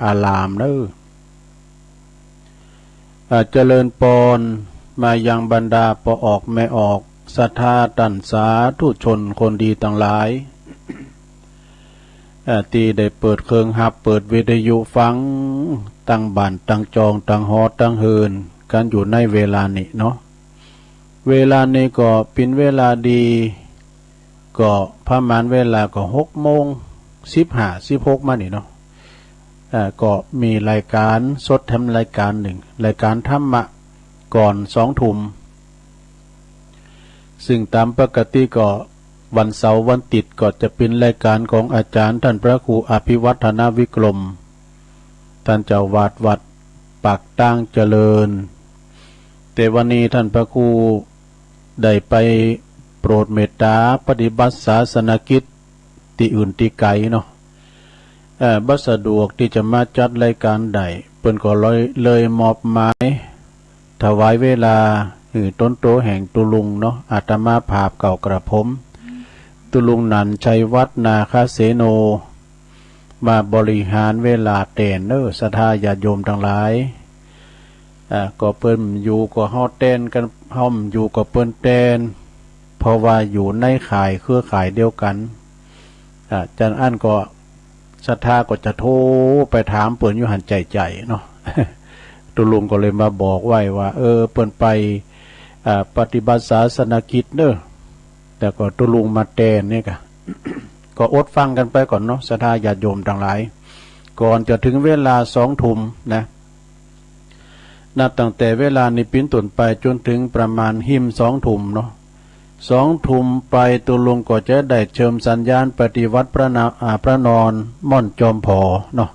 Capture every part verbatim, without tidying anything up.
อารามเน่อ อ่า เจริญปอนมายังบรรดาป้อออกแม่ออก ศรัทธาต้านสาธุชนคนดีตังหลาย อ่า ตี้ได้เปิดเครื่องฮับ เปิดวิทยุฟัง ตังบ้านตังจอง ตังหอตังเฮือนกั๋นอยู่ในเวลานี้เนาะ เวลานี้ก็เป๋นเวลาดี ก็ประมาณเวลาก็หกโมงสิบห้า สิบหกมานี่เนาะ อ่า ก็มีรายก๋านสดแถมรายก๋านนึ่ง รายก๋านธรรมะก่อนสองทุ่ม ซึ่งต๋ามปกติก็วันเสาร์วันติ๊ดก็จะเป๋นรายก๋านของอาจ๋ารย์ต้านพระครูอภิวัฒนวิกรม ต้านเจ้าอาวาสวัดปากตางเจริญ แต่วันนี้ต้านพระครูได้ไปโปรดเมตต๋าปฏิบัติศาสนกิจตี้อื่นตี้ไก๋เนาะ เอ่อ บ่สะดวกตี้จะมาจัดรายก๋านได้ เปิ้นก็เลย เลยมอบหมายถวายเวลาหื้อตนโตแห่งตุ๊ลุงเนาะ อาตมาภาพเก้ากระผม ตุ๊ลุงหนันชัยวัฒน์ นาคเสโน มาบริหารเวลาแตนเน่อ ศรัทธาญาติโยมตังหลาย อ่า ก็เปิ้นอยู่ก็เฮาแตนกั๋น เฮาอยู่ก็เปิ้นแตน เพราะว่าอยู่ในข่ายเครือข่ายเดียวกั๋น อ่า จั่งอั้นก็ศรัทธาก็จะโทรไปถามเปิ้นอยู่หั้นใจ๋ๆ เนาะ ตุ๊ลุงก็เลยมาบอกไว้ว่า เออ เปิ้นไป อ่า ปฏิบัติศาสนกิจเน่อ แล้วก็ตุ๊ลุงมาแตนนี่กะ ก็อดฟังกั๋นไปก่อนเนาะ ศรัทธาญาติโยมตังหลาย ก่อนจะเถิงเวลาสองทุ่มนะ นับตั้งแต่เวลานี้เป๋นต้นไปจ๋นเถิงประมาณฮิมสองทุ่มเนาะ สองทุ่มไปตุ๊ลุงก็จะได้เจิมสัญญาณปฏิบัติพระนา อ่า พระนอนม่อนจอมผอเนาะ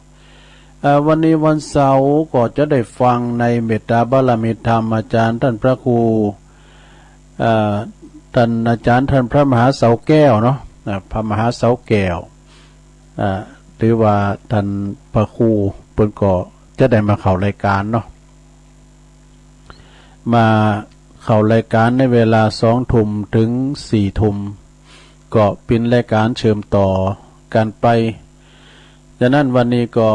อ่า วันนี้วันเสาร์ก็จะได้ฟังในเมตตาบารมีธรรมอาจ๋ารย์ต้านพระครู อ่า ต้านอาจ๋ารย์ต้านพระมหาเสาแก้วเนาะ อ่า พระมหาเสาแก้ว อ่า ถือว่าต้านพระครูเปิ้นก็จะได้มาเข้ารายก๋านเนาะ มาเข้ารายก๋านในเวลาสองทุ่มเถิงสี่ทุ่ม ก็เป๋นรายก๋านเจิมต่อกั๋นไป ฉะนั้นวันนี้ก็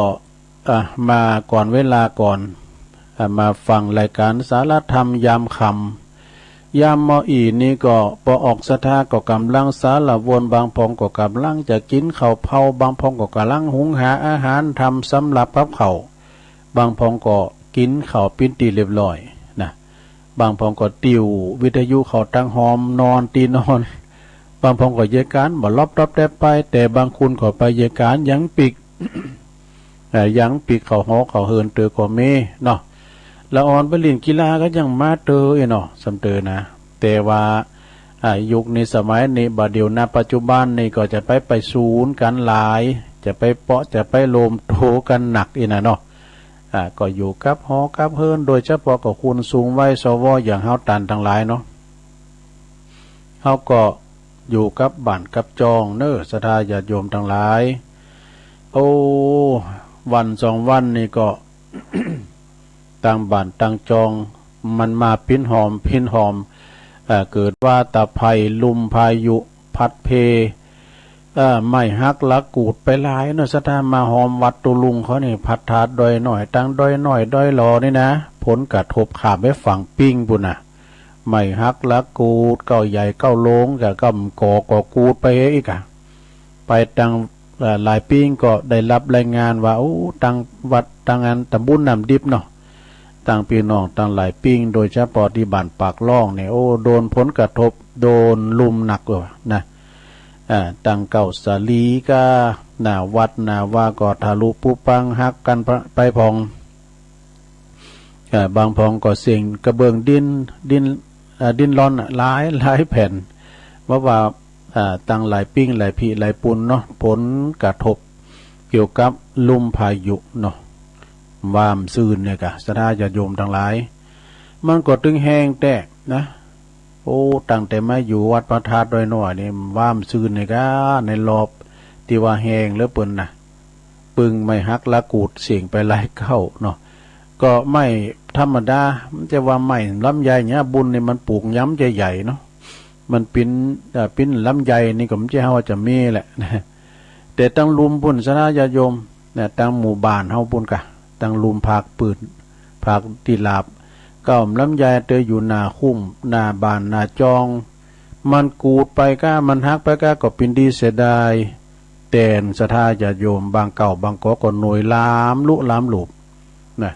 อ่ะ มาก่อนเวลาก่อน อ่ะ มาฟังรายก๋านสารธรรมยามค่ำ ยามมออี้นี้ก็ป้อออกศรัทธาก็ก่ำลังสาละวน บางพ่องก็ก่ำลังจะกิ๋นข้าวเผา บางพ่องก็ก่ำลังหุงหาอาหารทำสำหรับกับข้าว บางพ่องก็กิ๋นข้าวเป๋นตี้เรียบร้อยนะ บางพ่องก็ติ้ววิทยุเข้าตังหอมนอนตี้นอน บางพ่องก็เยียะก๋านบ่หลับตับแต๊บไป แต่บางคนก็ไปเยียะก๋านยังปิ๊ก เอ่อ ยังปิ๊กเข้าหอเข้าเฮือนเตอก็มีเนาะ ละอ่อนไปเล่นกีฬาก็ยังมาเตออี้เนาะ ส่ำเตอนะ แต่ว่า อ่า ยุคนี้สมัยนี้บ่าเดี่ยวนะ ปัจจุบันนี้ก็จะไป ไปสูนกั๋นหลาย จะไปเปาะ จะไปโรมโตกั๋นหนักอี้นะเนาะ อ่า ก็อยู่กับหอกับเฮือน โดยเฉพาะก็คนสูงวัย สว อย่างเฮาต้านตังหลายเนาะ เฮาก็อยู่กับบ้านกับจองเน่อ ศรัทธาญาติโยมตังหลาย โอ้ วันสองวันนี้ก็ ตังบ้านตังจอง มันมาปิ้นหอมปิ้นหอม เอ่อ เกิดวาตะภัย ลมพายุพัดเพ เอ่อ ไม้หักหลักกูดไปหลายเนาะ ศรัทธา มาหอมวัดตุ๊ลุงเขานี่ พระธาตุดอยน้อย ตังดอยน้อย ดอยหล่อนี่นะ ผลกระทบข้ามไปฝั่งปิงปู้นน่ะ ไม้หักหลักกูด เก๊าใหญ่เก๊าโลง กะกำก่อก่อกูดไปอีกอะ ไปตัง เอ่อ หลายปิงก็ได้รับรายงานว่า โอ้ ตังวัด ตังอันตำบลน้ำดิบเนาะ ตังปี้น้องตังหลายปิง โดยเฉพาะตี้บ้านปากล่องนี่ โอ้ โดนผลกระทบ โดนลุ่มหนักเลยนะ อ่า ตังเก๊าสาลีก้า หน้าวัดหน้าวาก็ทะลุปุพังหักกั๋นไปพ่อง อ่า บางพ่องก็เสี้ยงกระเบื้องดิน ดิน อ่า ดินร่อนน่ะ หลาย หลายแผ่น เพราะว่า อ่า ตังหลายปิงหลายปี้หลายปูนเนาะ ผลกระทบเกี่ยวกับลมพายุเนาะ ว่าบ่ซื่นเนี่ยกะ ศรัทธาญาติโยมตังหลาย มันก็ตึงแฮงแต๊นะ โอ้ ตั้งแต่มาอยู่วัดพระธาตุดอยน้อยนี่ ว่าบ่ซื่นเนี่ยกะ ในรอบตี้ว่าแฮงเหลือเปิ้นน่ะ ปึ้งไม้หักหลักกูดเสี้ยงไปหลายเก๊าเนาะ ก็ไม้ธรรมดา บ่ใจ้ว่าไม้ลำไยเนี่ย บุญนี่มันปลูกยำใหญ่ๆ เนาะ มันปิ้น เอ่อ ปิ้นลำไยนี่ก็บ่ใจ้ว่าจะมีแหละ แต่ตังลุ่มปู้น ศรัทธาญาติโยม นะ ตังหมู่บ้านเฮาปู้นกา ตังลุ่มผากปืน ผากตี้ราบ เก๊าลำไยเตออยู่หน้าคุ้ม หน้าบ้าน หน้าจอง มันกูดไปกา มันหักไปกา ก็เป๋นตี้เสียดาย แตนศรัทธาญาติโยม บางเก๊าบางกอก็หน่วยลามลุลามลูบ นะ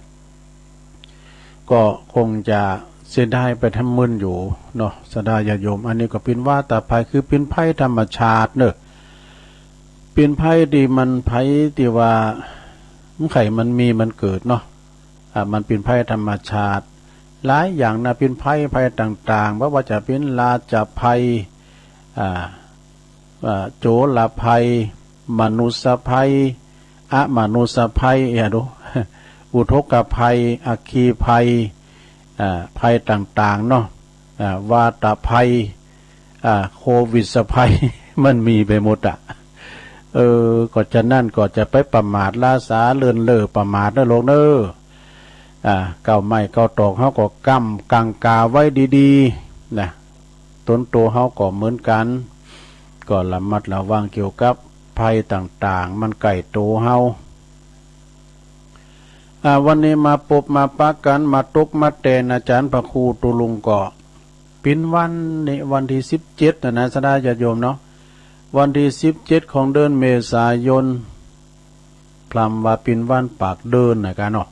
ก็คงจะเสียดายไปต๋ามมึนอยู่เนาะ ศรัทธาญาติโยม อันนี้ก็เป๋นวาตภัย คือเป๋นภัยธรรมชาติเนาะ เป๋นภัยตี้มัน ภัยตี้ว่า มันใค่มันมีมันเกิดเนาะ อ่า มันเป๋นภัยธรรมชาติ หลายอย่างนะ เป๋นภัย ภัยต่างๆ บ่ว่าจะเป๋นราชภัย อ่า อ่า โจรภัย มนุษยภัย อมนุษยภัย เอียดู อุทกภัย อัคคีภัย อ่า ภัยต่างๆ เนาะ อ่า วาตภัย อ่า โควิดภัย มันมีไปหมดอะ เออ ก็ฉะนั้นก็จะไปประมาทละสาเลินเล่อประมาทเนาะลูกเนาะ อ่า เก๊าไม้เก๊าตอกเฮาก็ก้ำกังกาไว้ดีๆ นะ ตนโตเฮาก็เหมือนกั๋น ก็ระมัดระวังเกี่ยวกับภัยต่างๆ มันใก้โตเฮา อ่า วันนี้มาปบมาปะกั๋น มาตกมาแตนอาจ๋ารย์พระครูตุลุงก็ เป๋นวันนี้วันตี้สิบเจ็ดนะนะ ศรัทธาญาติโยมเนาะ วันตี้สิบเจ็ดของเดือนเมษายน พร่ำว่าเป๋นวันปากเดือนนะกาเนาะ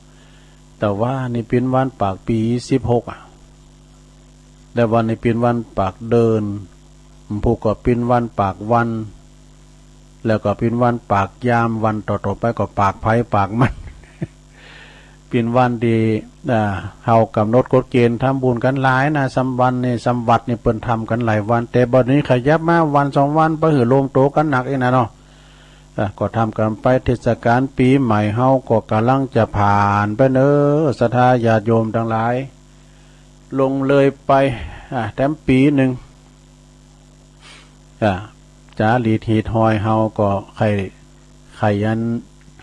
แต่ว่านี่เป๋นวันปากปี๋สิบหกอะ และวันนี้เป๋นวันปากเดือน ผู้ก็เป๋นวันปากวัน แล้วก็เป๋นวันปากยาม วันต่อๆ ไปก็ปากใผปากมัน เป๋นวันตี้ อ่า เฮากำหนดกฎเกณฑ์ทำบุญกั๋นหลายนะ สามวันนี่ สามวัดนี่เปิ้นทำกั๋นหลายวัน แต่บัดนี้ขยับมาวันสองวัน บ่หื้อรวมโตกั๋นหนักอีกนะเนาะ อ่ะ ก็ทำกั๋นไป เทศกาลปี๋ใหม่เฮาก็ก่ำลังจะผ่านไปเนาะ ศรัทธาญาติโยมตังหลาย ล่วงเลยไป อ่ะ แถมปี๋นึ่ง อ่ะ จ๋าหลีดหีดหอยเฮาก็ใค่ ใค่อัน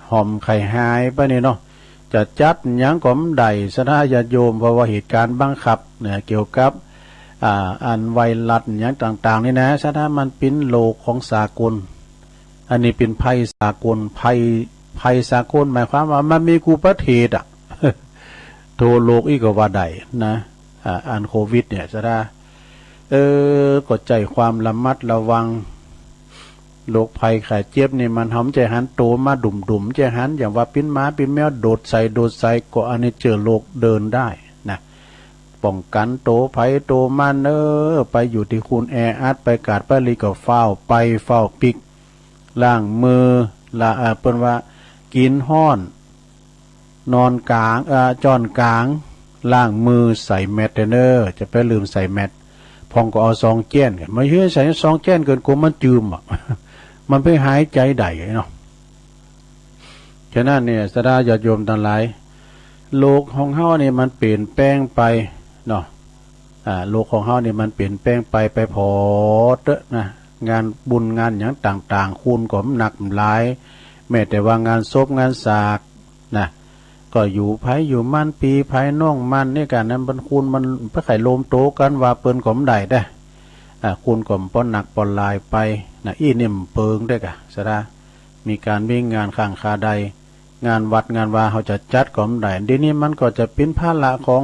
หอมใค่หายไปนี่เนาะ จะจัดหยังก็บ่ได้ ศรัทธาญาติโยม เพราะว่าเหตุก๋ารณ์บังคับเนี่ย เกี่ยวกับ อ่า อันไวรัสหยังต่างๆ นี่นะ ศรัทธา มันเป๋นโรคของสากล อันนี้เป๋นภัยสากล ภัย ภัยสากลหมายความว่ามันมีกู้ประเทศอะ ทั่วโลกอี้ก็ว่าได้นะ อ่า อันโควิดเนี่ย ศรัทธา เออ ก็ใจ๊ความระมัดระวัง โรคภัยไข้เจ็บนี่มัน เฮาบ่ใจ้หันโตมาดุ่มๆ บ่ใจ้หัน อย่างว่าปิ้นหมาปิ้นแมวโดดใส่โดดใส่ ก็อันนี้เจื้อโรคเดินได้นะ ป้องกั๋นโตใผโตมันเน้อ ไปอยู่ตี้คนแออัด ไปกาดไปหลีกก็ฟ้าวไปฟ้าวปิ๊ก ล้างมือ ละ เอ่อ เปิ้นว่ากิ๋นฮ้อน นอนก๋าง เอ่อ จ้อนก๋าง ล้างมือ ใส่แมสเน้อ จะไปลืมใส่แมส พ่องก็เอาซองแจ้น บ่ใจ้ใส่ซองแจ้นเกิน กั๋วมันจืมอะ มันไปหายใจ๋ใดเนาะ ฉะนั้นเนี่ย ศรัทธาญาติโยมตังหลาย โลกของเฮานี่มันเปลี่ยนแปลงไปเนาะ อ่า โลกของเฮานี่มันเปลี่ยนแปลงไป ไปผ่อเต๊อะนะ งานบุญงานหยังต่างๆ คนก็บ่หนักบ่หลาย แม้แต่ว่างานศพงานสากนะ ก็อยู่ใผอยู่มัน ปี้ใผน้องมันนี่กั๋นนะ มันคนมันบ่ใค่รวมโตกั๋น ว่าเปิ้นก็บ่ได้เด้อ อ่า คนก็บ่หนักบ่หลายไปนะ อี้นี่บ่เปิงเต๊อะกา ศรัทธา มีก๋านมีงานข้างคาใด งานวัดงานวาเฮาจะจัดก็บ่ได้ เดี๋ยวนี้มันก็จะเป๋นภาระของ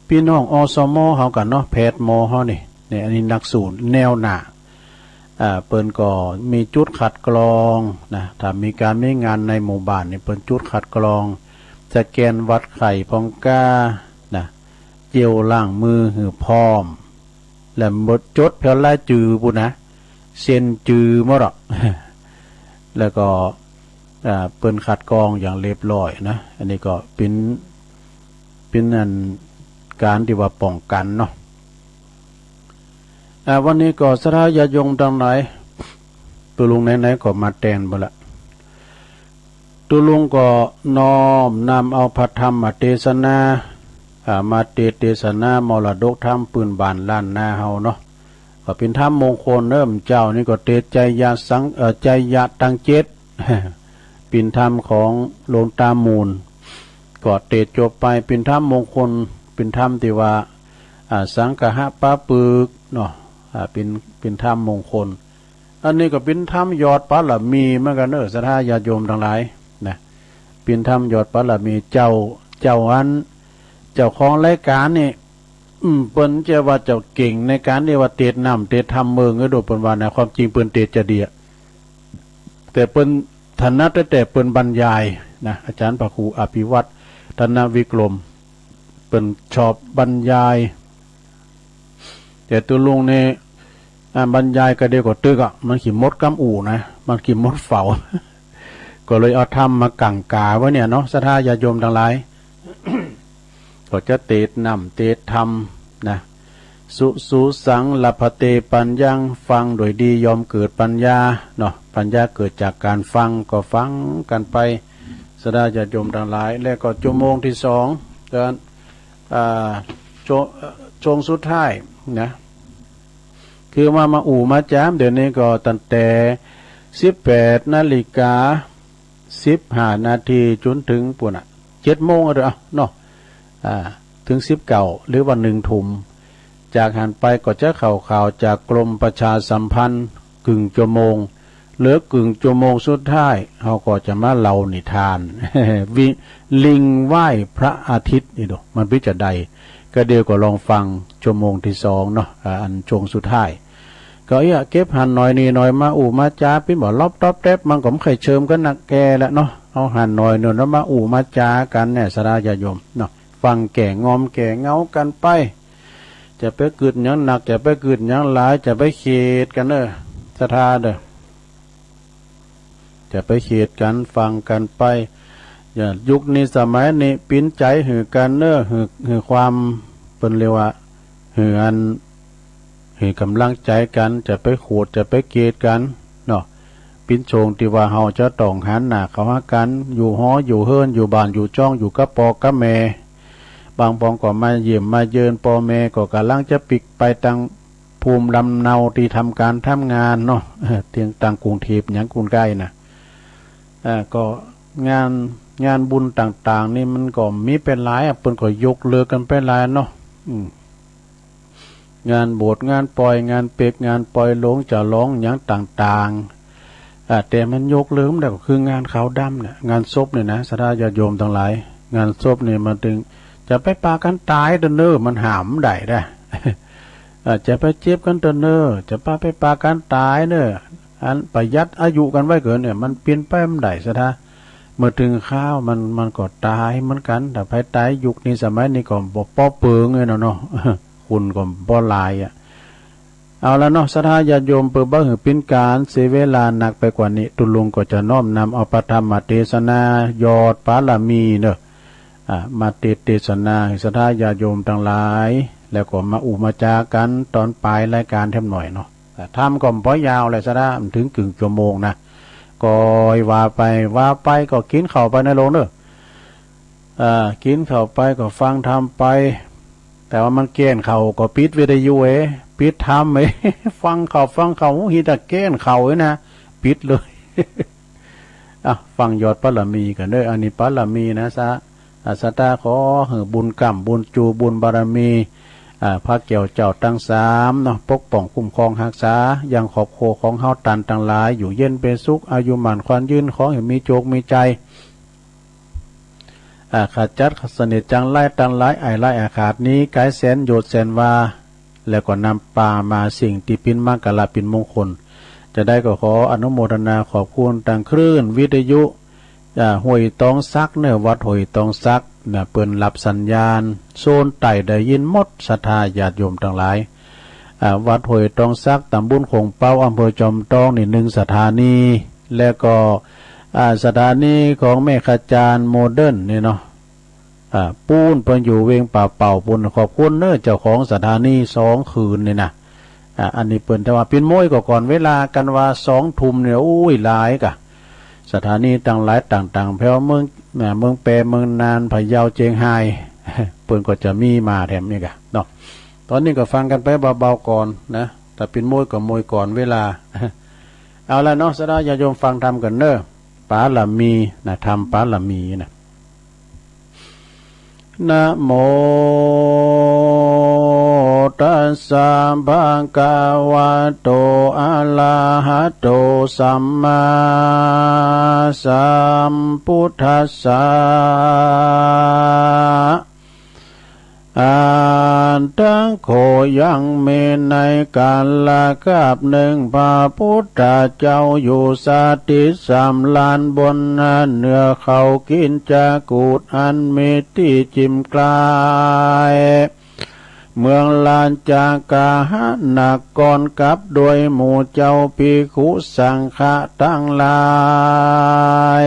ปี้น้อง อสม เฮากั๋นเนาะ แพทย์หมอเฮานี่ เนี่ย อันนี้นักสู้แนวหน้า อ่า เปิ้นก็มีจุดคัดกรองนะ ถ้ามีก๋านมีงานในหมู่บ้านนี่ เปิ้นจุดคัดกรอง สแกนวัดไข้พ่องก้านะ เจลล้างมือหื้อพร้อม แล้วหมด จดแผนรายจื้อปู้นนะ เซ็นจื้อหมดอะ แล้วก็ อ่า เปิ้นคัดกรองอย่างเรียบร้อยนะ อันนี้ก็เป๋น เป๋นอันก๋านตี้ว่าป้องกั๋นเนาะ อ่า วันนี้ก็ศรัทธาญาติโยมตังหลาย ตุ๊ลุงไหนๆ ก็มาแตนบ่ละ ตุ๊ลุงก็น้อมนำเอาพระธรรมเตสนา อ่า มาเตสน์เตสนามรดกธรรมปื้นบ้านล้านนาเฮาเนาะ ก็เป๋นธรรมมงคลเน้อ เจ้านี่ก็เตสน์ไจยะสัง เอ่อ ไจยะตังเจ็ด เป๋นธรรมของหลวงต๋ามูล ก็เตสน์จบไป เป๋นธรรมมงคล เป๋นธรรมตี้ว่า อ่า สังคหะปะปึกเนาะ อ่า เป๋น เป๋นธรรมมงคล อันนี้ก็เป๋นธรรมยอดบารมีเหมือนกั๋นเน้อ ศรัทธาญาติโยมตังหลายนะ ปิณฑรรมยอดปารมี เจ้า เจ้าอัน เจ้าของรายก๋านนี่ อืม เปิ้นจะว่าเจ้าเก่งในก๋านตี้ว่าเตสน์น้ำเตสน์ธรรมเมือง เออ โดยเปิ้นว่านะ ความจริงเปิ้นเตสน์จะดีอะ แต่เปิ้นถนัดแต่เปิ้นบรรยายนะ อาจ๋ารย์พระครูอภิวัฒน์ ธนวิกรม เปิ้นชอบบรรยาย แต่ตุ๊ลุงนี่ อ่า บรรยายกะเดียวก็ตึกอะ มันขี้มดกำอู้นะ มันขี้มดเฝ้า ก็เลยเอาธรรมมากั๋งก๋าไว้เนี่ยเนาะ ศรัทธาญาติโยมตังหลาย ก็จะเตสน์น้ำเตสน์ธรรมนะ สุ สุสัง ลัพพะเต ปัญญัง ฟังโดยดีย่อมเกิดปัญญาเนาะ ปัญญาเกิดจากก๋านฟัง ก็ฟังกั๋นไป ศรัทธาญาติโยมตังหลาย และก็ชั่วโมงตี้สอง เดือน อ่า ช่วง เอ่อ ช่วงสุดท้ายนะ คือว่ามาอู้มาจ๋า เดี๋ยวนี้ก็ตั้งแต่สิบแปดนาฬิกาสิบห้านาทีจ๋นเถิงปู๊นน่ะ เจ็ดโมงอะเด้อเนาะ อ่า เถิงสิบเก้า หรือว่าหนึ่งทุ่ม จากหั้นไปก็จะเข้าข่าวจากกรมประชาสัมพันธ์ กึ่งชั่วโมง เหลือกึ่งชั่วโมงสุดท้าย เฮาก็จะมาเล่านิทาน วิ ลิงไหว้พระอาทิตย์นี่ดู มันเป๋นจาใด กะเดียวก็ลองฟังชั่วโมงตี้สองเนาะ อ่า อันช่วงสุดท้าย ก็เอี้ย เก็บหันหน่อยนี่หน่อย มาอู้มาจ๋า ปิ้นบ่าลอบต๊อบแต๊บ มันก็บ่ใค่เชิมกั๋นนักแก่ละเนาะ เอาหันหน่อยโน่นแล้วมาอู้มาจ๋ากั๋นเนี่ย ศรัทธาญาติโยมเนาะ ฟังแก้งอมแก้เหงากั๋นไป จะไปกึ๊ดหยังหนัก จะไปกึ๊ดหยังหลาย จะไปเขดกั๋นเน่อ ศรัทธาเด้อ จะไปเขดกั๋น ฟังกั๋นไป อย่า ยุคนี้สมัยนี้ ปิ๊นใจ๋หื้อกั๋นเน่อ หื้อ หื้อความ เปิ้นเรียกว่า หื้ออัน หื้อก๋ำลังใจ๋กั๋น จะไปขูด จะไปเขดกั๋นเนาะ ปิ๊นช่วงตี้ว่าเฮาจะต้องหันหน้าเข้าหากั๋น อยู่หออยู่เฮือน อยู่บ้านอยู่จ้อง อยู่กับป้อกับแม่ บางปองก็มาเยี่ยมมาเยือนป้อแม่ ก็ก่ำลังจะปิ๊กไปตัง ภูมิลำเนาตี้ทำก๋านทำงานเนาะ เออ เตียงตังกรุงเทพฯ หยังกุ่นใก้น่ะ เอ่อ ก็งาน งานบุญต่างๆ นี่มันก็มีไปหลายอะ เปิ้นก็ยกเลิกกั๋นไปหลายเนาะ อืม งานบวช งานปอย งานเปก งานปอยหลง ฉลองหยังต่างๆ อ่า แต่มันยกเลิกบ่ได้ก็คืองานขาวดำเนี่ย งานศพเนี่ยนะ ศรัทธาญาติโยมตังหลาย งานศพเนี่ยมันตึง จะไปปากั๋นต๋ายเต๊อะเน่อ มันห้ามบ่ได้นะ อ่า จะไปเจ็บกั๋นเต๊อะเน่อ จะปา ไปปากั๋นต๋ายเน่อ อันประหยัดอายุกั๋นไว้เกินเนี่ย มันเป๋นไปบ่ได้ ศรัทธา เมื่อเถิงคราวมัน มันก็ต๋ายเหมือนกั๋น ถ้าใผต๋ายยุคนี้สมัยนี้ก็บ่ปอเปิงเลยเนาะ เนาะ คนก็บ่หลายอะ เอาละเนาะ ศรัทธาญาติโยม เปื้อบ่หื้อเป๋นก๋านเสียเวลานักไปกว่านี้ ตุ๊ลุงก็จะน้อมนำเอาพระธรรมเตสนายอดปารมีเนาะ อ่า มาเตสน์เตสนาหื้อศรัทธาญาติโยมตังหลาย แล้วก็มาอู้มาจ๋ากั๋นต๋อนป๋ายรายก๋านแถมหน่อยเนาะ อ่า ธรรมก็บ่ยาวแหละศรัทธา มันเถิงกึ่งชั่วโมงนะ ก็ว่าไป ว่าไปก็กิ๋นข้าวไปนะโยมเน่อ อ่า กิ๋นข้าวไปก็ฟังธรรมไป แต่ว่ามันแก้นข้าวก็ปิดวิทยุเอ้ย ปิดธรรมเอ้ย ฟังข้าว ฟังข้าว หู มีแต่แก้นข้าวเอ้ยนะ ปิดเลย อ่ะ ฟังยอดปารมีกั๋นเน่อ อันนี้ปารมีนะ ศรัท อ่า ศรัทธาขอหื้อบุญกล้ำ บุญจู บุญปารมี อ่า พระแก้วเจ้าตังสามเนาะ ปกป้องคุ้มครองฮักษา ยังครอบครัวของเฮาต้านตังหลาย อยู่เย็นเป๋นสุข อายุหมั้นขวัญยืน ขอหื้อมีโจคมีชัย อ่า ขจัดเสน่ห์จังไรตังหลาย อันตรายอาฆาตหนี ก๋ายแสนโยชน์แสนวา แล้วก็นำปามาสิ่งตี้เป๋นมังคละเป๋นมงคล จาใดก็ขออนุโมทนาขอบคุณตังคลื่นวิทยุ อ่า ห้วยตองสักเน่อ วัดห้วยตองสักนะ เปิ้นฮับสัญญาณโซนใต้ได้ยินหมด ศรัทธาญาติโยมตังหลาย อ่า วัดห้วยตองสัก ตำบลโขงเป๊า อำเภอจอมตองนี่หนึ่งสถานี แล้วก็ อ่า สถานีของแม่ขจารย์โมเดิร์นนี่เนาะ อ่า ปู๊นเปิ้นอยู่เวียงป่าเป่าปู๊น ขอบคุณเน่อเจ้าของสถานีสองคืนนี่นะ อ่า อันนี้เปิ้น แต่ว่าปิ้นม้วยก็ก่อนเวลากั๋นว่าสองทุ่มเนี่ย โอ้ย หลายก่ะ สถานีตังหลายต่างๆ แถวเมือง อ่า เมืองแป เมืองน่าน พะเยา เจียงฮาย เปิ้นก็จะมีมาแถมนี่ก่ะเนาะ ต๋อนนี้ก็ฟังกั๋นไปเบาๆ ก่อนนะ ถ้าปิ้นม้วยก็ม้วยก่อนเวลา เอาละเนาะ ศรัทธาญาติโยมฟังธรรมกั๋นเน่อ ปารมีนะ ธรรมปารมีนะ นะโม ตัสสะ ภะคะวะโต อะระหะโต สัมมาสัมพุทธัสสะ อัตถะ โข ยังมีในกาละคาบนึ่ง พระพุทธเจ้าอยู่สถิตสำราญบนเหนือเขาคิชกูฏ อันมีตี้จิ่มกลาย เมืองราชคฤหะนคร กับด้วยหมู่เจ้าภิกขุสังฆะตังหลาย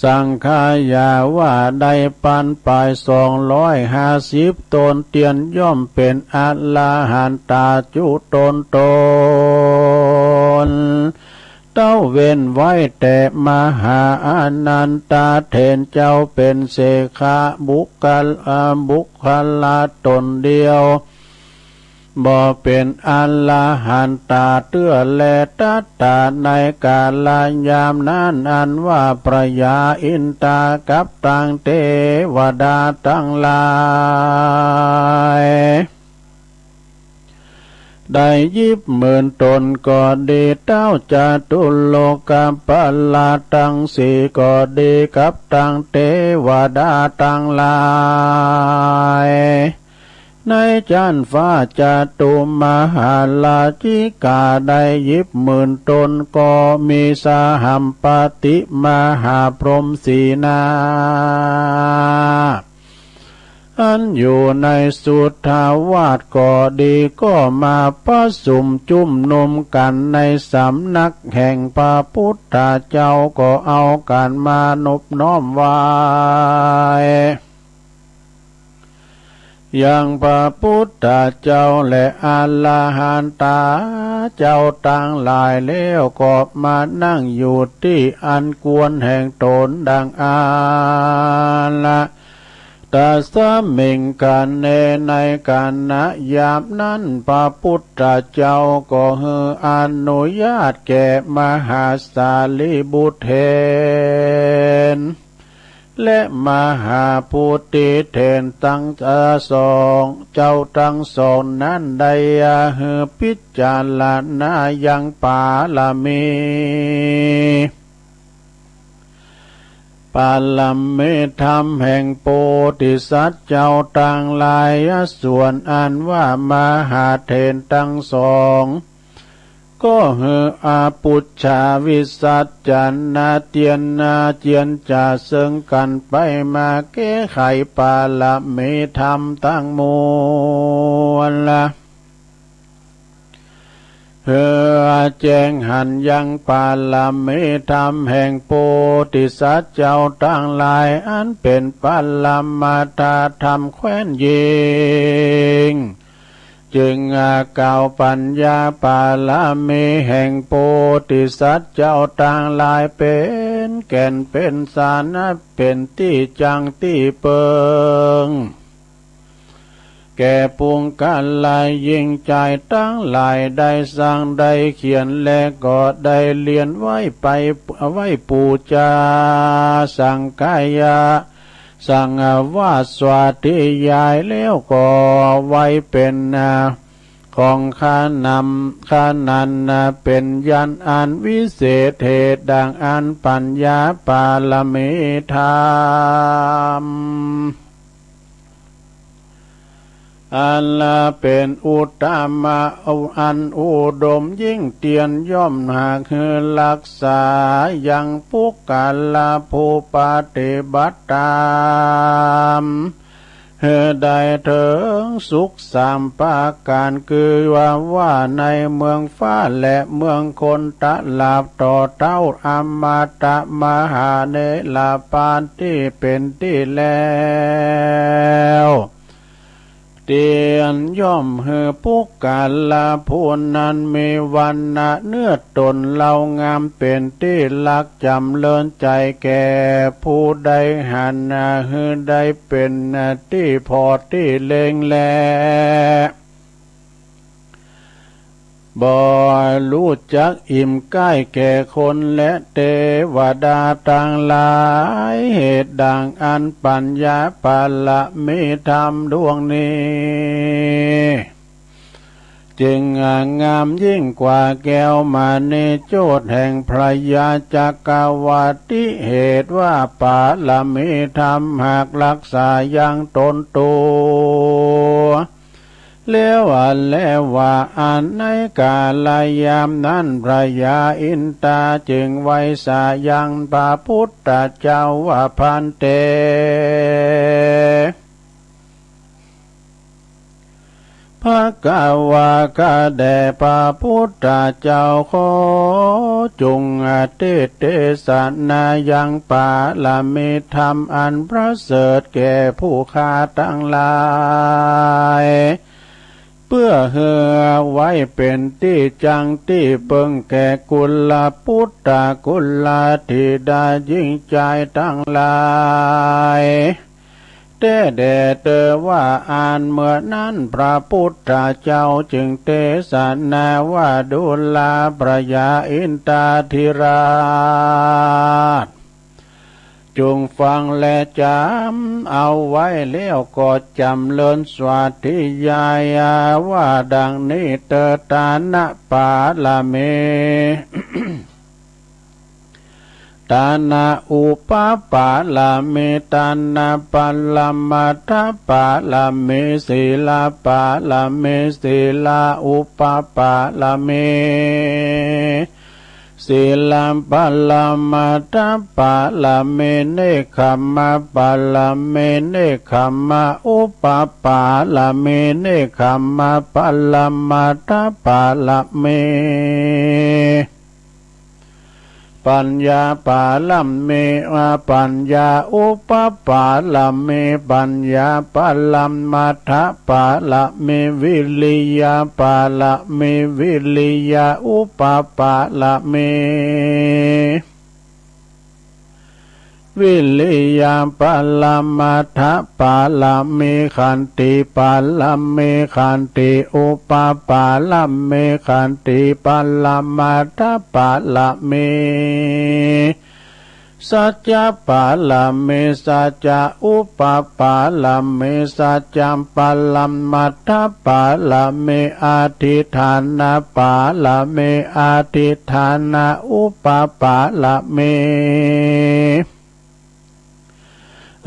สังขยาว่าได้ปานปายสองร้อยห้าสิบตน เตียนย่อมเป๋นอรหันตาจุ๊ตนตน เต้าเว้นไว้แต่มหาอานันทะเถรเจ้าเป๋นเสขะบุคคล บุคคละตนเดียว บ่เป๋นอรหันตาเตื้อแล ตถา ในกาละยามนั้น อันว่าพระยาอินทากับตังเตวดาตังหลาย ได้ยิบหมื่นตนก็ดี เต้าจตุโลกปัลละตังสี่ก็ดี กับตังเตวดาตังหลาย ในจั๊นฟ้าจตุมหาราชิกาได้ยิบหมื่นตนก็มี สหัมปติมหาพรหมสีหน้า อันอยู่ในสุทธาวาสก็ดี ก็มาประสุมจุมนุมกั๋นในสำนักแห่งพระพุทธเจ้า ก็เอากั๋นมานบน้อมไหว้ ยังพระพุทธเจ้าและอรหันตาเจ้าตังหลายแล้ว ก็มานั่งอยู่ตี้อันควรแห่งตนดังอั้นละ ตัสสมิงคะเน ในขณะยามนั้น พระพุทธเจ้าก็หื้ออนุญาตแก่มหาสารีบุตรเถร และมหาปุตติเถรตังสอง เจ้าตังสองนั้นได้หื้อพิจารณายังปารมี ปารมีธรรมแห่งโพธิสัตว์เจ้าตังหลาย ส่วนอันว่ามหาเถรตังสอง ก็หื้ออปุจฉาวิสัชนาเตียนนาเจียนจ๋าเซิงกั๋นไปมาแก้ไขปารมีธรรมตังมวลละ หื้อแจ้งหันยังปารมีธรรมแห่งโพธิสัตว์เจ้าตังหลาย อันเป๋นปรมัตถธรรมแคว้นยิ่ง จึงกล่าวปัญญาปารมีแห่งโพธิสัตว์เจ้าตังหลาย เป๋นแก่นเป๋นสาร เป๋นตี้จั้งตี้เปิง แก่ปุคคละหญิงจายตังหลาย ได้สร้างได้เขียน และก็ได้เรียนไว้ไป ไว้ปู๋จา สังคายะ สังวาสสวาธยายแล้วก็ไว้เป๋นของขนำ ขนันเป๋นญาณอันวิเศษเหตุดังอั้น ปัญญาปารมีธรรม อันเป๋นอุตตมะอันอุดมยิ่ง เตียนย่อมหากหื้อฮักษายังปุคคละผู้ปฏิบัติต๋าม หื้อได้เถิงสุขสามประก๋าน คือว่า ว่าในเมืองฟ้าและเมืองคน ตราบต่อเต้าอมตะมหานิรพานตี้เป๋นตี้แล้ว เตียนย่อมหื้อปุคคละผู้นั้นมีวรรณะเนื้อต๋นเลางาม เป๋นตี้ฮักจ๋ำเริญใจ๋แก่ผู้ใดหัน หื้อได้เป๋นตี้ผ่อตี้เล็งแล บ่ฮู้จักอิ่มใก้แก่คนและเตวดาตังหลาย เหตุดังอั้นปัญญาปารมีธรรมดวงนี้ จึงงามยิ่งกว่าแก้วมณีโจทย์แห่งพญาจักรวรรดิ เหตุว่าปารมีธรรมหากรักษายังตนตัว แล้วแลว่าอันในกาลยามนั้นพญาอินทราจึงไหว้สายังพระพุทธเจ้าว่า ภันเต ภควา ข้าแต่พระพุทธเจ้า ขอจงเตศน์เตสนายังปารมีธรรมอันประเสริฐแก่ผู้ข้าตังหลาย เปื้อหื้อไว้เป๋นตี้จั้งตี้เปิ้งแก่กุลปุตตะกุลธิดาหญิงจายตังหลาย แต๊แด่เตอว่าอันเมื่อนั้นพระพุทธเจ้าจึงเตสนาว่า ดูราพญาอินทราธิราช จงฟังและจ๋ำเอาไว้ แล้วก็จ๋ำเริญสาธยายว่าดังนี้เตอ ฐานะปารมี ฐานะอุปปารมี ฐานะปรมัตถปารมี ศีลปารมี ศีลอุปปารมี ศีลปรมัตถปารมี เนกขัมมปารมี เนกขัมมอุปปารมี เนกขัมมปรมัตถปารมี ปัญญาปารมี อา ปัญญาอุปปารมี ปัญญาปรมัตถปารมี วิริยปารมี วิริยอุปปารมี วิริยปรมัตถปารมี ขันติปารมี ขันติอุปปารมี ขันติปรมัตถปารมี สัจจะปารมี สัจจะอุปปารมี สัจจะปรมัตถปารมี อธิฏฐานะปารมี อธิฏฐานะอุปปารมี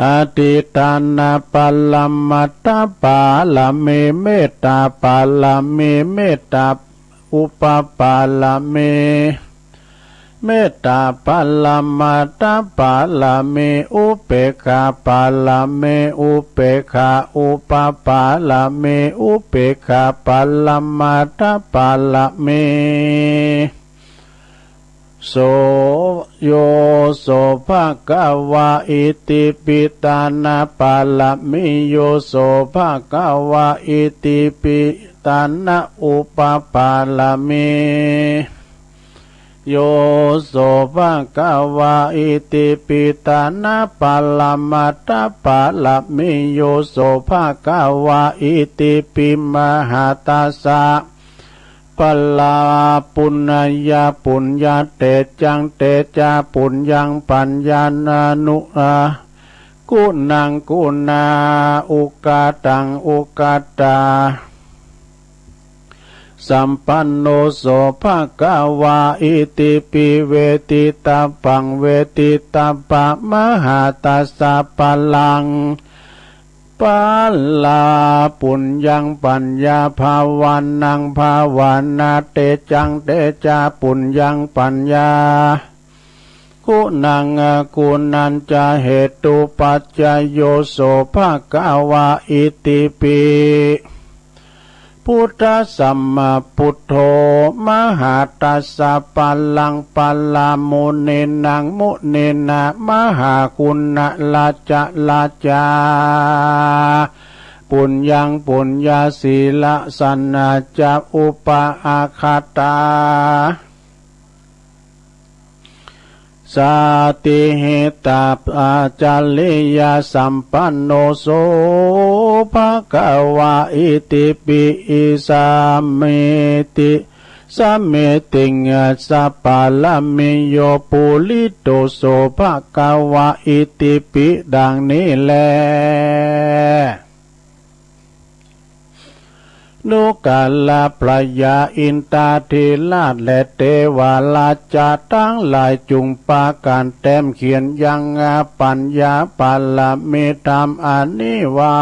อธิฏฐานะปรมัตถปารมี เมตตาปารมี เมตตาอุปปารมี เมตตาปรมัตถปารมี อุเปกขาปารมี อุเปกขาอุปปารมี อุเปกขาปรมัตถปารมี โส โย โส ภควา อิติปิ ฐานะปารมี โย โส ภควา อิติปิ ฐานะอุปปารมี โย โส ภควา อิติปิ ฐานะปรมัตถปารมี โย โส ภควา อิติปิ มหาทัสสะ ปะลา ปุญญา ปุญญา เตจัง เตจา ปุญญัง ปัญญา นานุ อา กุณัง กุณา อุกาตัง อุกาตา สัมปันโน โส ภควา อิติปิ เวทิตาปัง เวทิตาปะ มหาทัสสะ ปะลัง ปะลา ปุญญัง ปัญญา ภาวานัง ภาวานา เตจัง เตจา ปุญญัง ปัญญา กุณัง กุณัญจะ เหตุปัจจโย โส ภควา อิติปิ พุทธัสสะ สัมมาพุทโธ มหาทัสสะ ปะลัง ปะลา มุนีนัง มุนีนา มหากุณะ ราชะ ราชา ปุญญัง ปุญญา สีละ สนะจะ อุปะ อาคาตา สาติหิตา อาจาริยะ สัมปันโน โส ภควา อิติปิ อิสามิติ สมมิติง สะปะระมิโย ปุริโส ภะคะวา อิติปิ ดังนี้แล ดูกราพระยาอินทาธิราชและเทวราชาตังหลาย จุ่งปากั๋นแต้มเขียนยังปัญญาปารมีธรรมอันนี้ไว้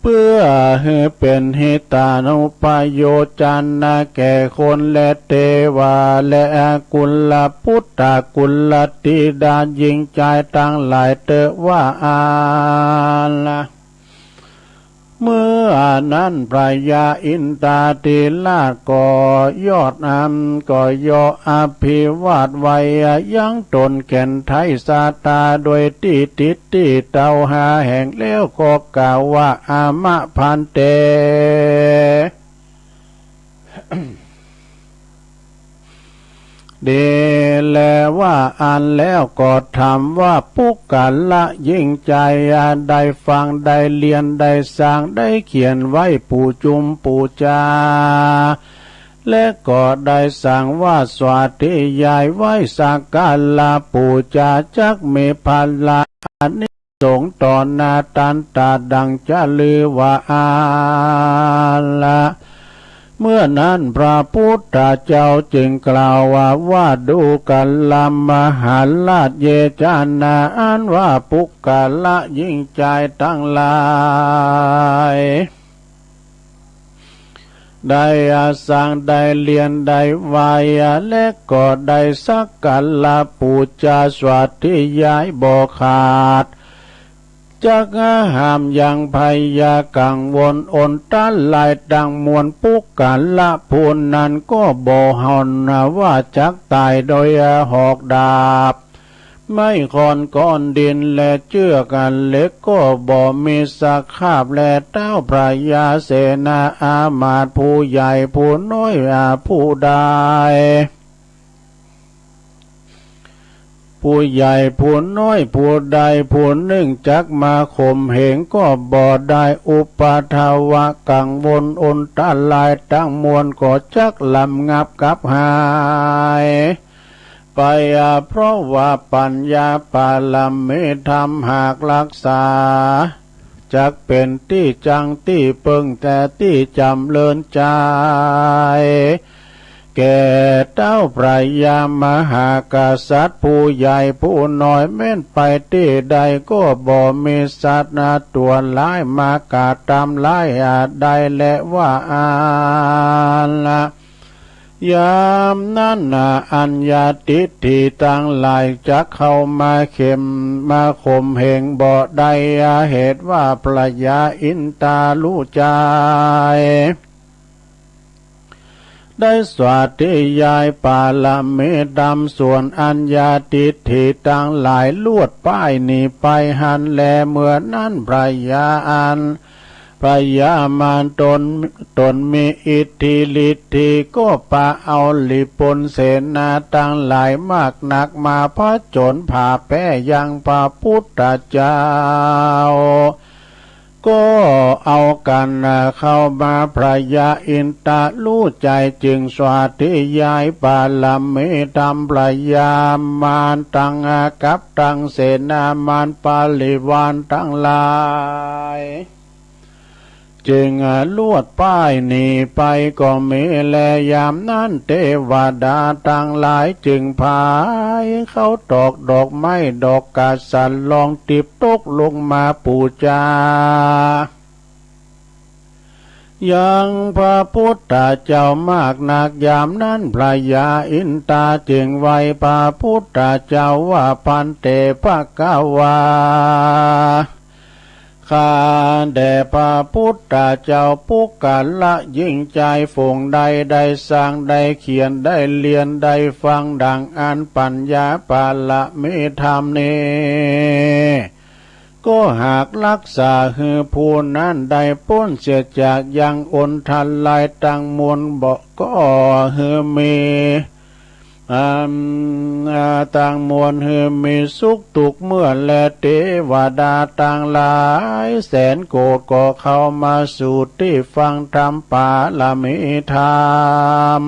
เปื้อหื้อเป๋นหิตานุปโยชนะแก่คนและเทวา และกุลปุตตะกุลธิดาหญิงจายตังหลายเต๊อะว่าอั้น เมื่อนั้นพระยาอินทาธิราชก็ยอดอันก็ย่ออภิวาทไหว้ยังต๋นแก่นไทยสาตาโดยตี้ทิฏฐิเต้าห้าแห่งแล้วก็กล่าวว่า อะมะภันเต ดีแล้วว่าอั้นแล้วก็ถามว่า ปุคคละหญิงจาย ได้ฟังได้เรียนได้สร้างได้เขียนไหว้ปู๋จุมปู๋จา และก็ได้สร้างว่าสาธยายไหว้สักการะปู๋จาจักมีผละอานิสงส์ต่อหน้าตันตาดังจะลือว่าอั้นละ เมื่อนั้นพระพุทธเจ้าจึงกล่าวว่า ว่า ดูกรา มหาราช เยชนะ อันว่าปุคคละหญิงจายตังหลาย ได้สร้างได้เรียนได้ไหว้ และก็ได้สักการะปู๋จาสาธยายบ่ขาด จักห้ามยังภัยยากังวลอนตรายตังมวล ปุคคละผู้นั้นก็บ่หวั่นว่าจักต๋ายโดยหอกดาบ ไม้ค้อนก้อนดินและเจื้อกเหล็กก็บ่มีสคราบแล เต๊าพระยาเสนาอามาตย์ผู้ใหญ่ผู้น้อยผู้ใด ผู้ใหญ่ผู้น้อยผู้ใดผู้นึ่งจักมาข่มเหงก็บ่ได้ อุปาทวะกังวลอนตรายตังมวลก็จักระงับกับหาย ไป เพราะว่าปัญญาปารมีธรรมหากรักษา จักเป๋นตี้จั้งตี้เปิ้งแต่ตี้จ๋ำเริญใจ๋ แก่เต๊าพระยามหากษัตริย์ผู้ใหญ่ผู้น้อย แม้นไปตี้ใดก็บ่มีสัตว์ตั๋วร้ายมากระตำร้ายได้แลว่าอั้นละ ยามนั้นอัญญาทิฏฐิตังหลายจักเข้ามาเข็มมาข่มเหงบ่ได้ เหตุว่าพระยาอินทาลูกจาย ได้สาธยายปารมีธรรมส่วนอัญญาทิฏฐิตังหลายลวดป้ายหนีไปหั้นแล เมื่อนั้นพระยาอัน พญามารตน ตนมีอิทธิฤทธิก็ปะเอาหลีปุนเสนาตังหลายมากนักมาผจญผ่าแพ้ยังพระพุทธเจ้า ก็เอากั๋นเข้ามา พระยาอินทาลูกจายจึงสาธยายปารมีธรรมพญามารตังกับตังเสนามารบริวารตังหลาย จึงลวดป้ายหนีไปก็มีแล ยามนั้นเตวดาตังหลายจึงผายเข้าตอกดอกไม้ดอกกาสาลองติบตกลงมาปู๋จา ยังพระพุทธเจ้ามากนัก ยามนั้นพระยาอินทาจึงไหว้พระพุทธเจ้าว่า ภันเต ภะคะวา ข้าแด่พระพุทธเจ้า ปุคคละหญิงจายฝูงใดได้สร้างได้เขียนได้เรียนได้ฟังดังอั้นปัญญาปารมีธรรมนี้ ก็หากรักษาหื้อผู้นั้นได้ป๊นเสียจากยังอนทรายตังมวลบ่ ก็หื้อมี อัน อ่า ตังมวลหื้อมีสุขตุ๊กเมื่อแล เตวดาตังหลายแสนโกฏก็เข้ามาสู่ตี้ฟังธรรม ปารมีธรรม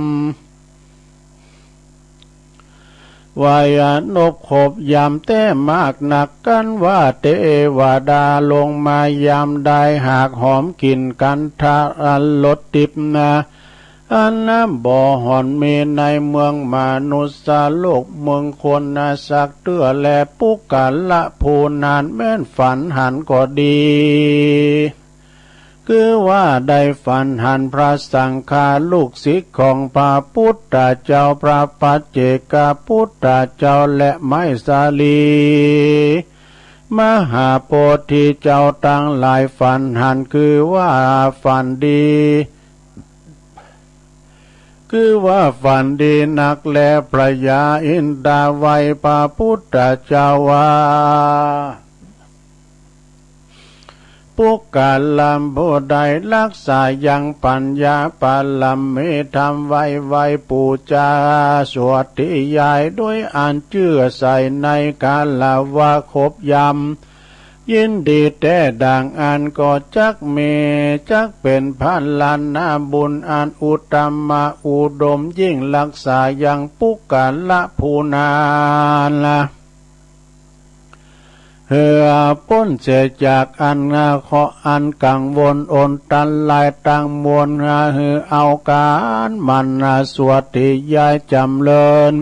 ไหว้อานบขบยำแต๊มากนัก กั๋นว่าเตวดาลงมายำได้ หากหอมกลิ่นคันธะรสติ๊บนา อันบ่ห่อนมีในเมืองมนุษย์โลก เมืองคนนาสักเตื้อแล ปุคคละผู้นั้นแม่นฝันหันก็ดี คือว่าได้ฝันหันพระสังฆา ลูกศิษย์ของพระปุทธเจ้า พระปัจเจกปุทธเจ้า และไมสาลี มหาโพธิเจ้าตังหลาย ฝันหันคือว่าฝันดี คือว่าฝันดีนักแล พระยาอินทาไหว้พระปุทธเจ้าว่า ปุคคละผู้ใดรักษายังปัญญาปารมีธรรมไว้ ไหว้ปู๋จาสวดธยายด้วยอันเจื้อใส่ในคารวะขบยำ ยินดีแต๊ดังอั้นก็จักมี จักเป๋นผลานาบุญอันอุตตมะอุดมยิ่ง รักษายังปุคคละผู้นั้นละ หื้อป๊นเสียจากอันเคราะห์อันกังวลอนตรายตังมวล หื้อเอากั๋นหมั่นสวดธยายจ๋ำเริญ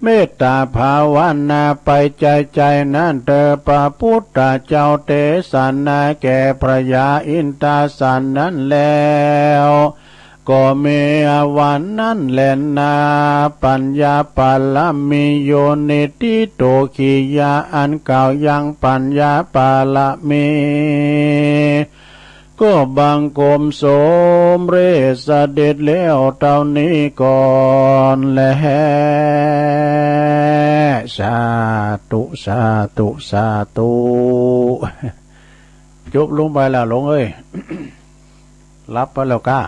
เมตตาภาวนาไปใจ๋ๆ นั้นเตอ พระปุทธเจ้าเตสนาแก่พระยาอินทาสันนั้นแล้ว ก็มีวันนั้นแลนา ปัญญาปารมีโยนิธิโตขิยา อันกล่าวยังปัญญาปารมี ก็บังคมสมเร็จเสด็จแล้วเต้านี้ก่อนแล สาธุ สาธุ สาธุ จบลงไปแล้วหลวงเอ้ย หลับไปแล้วก้า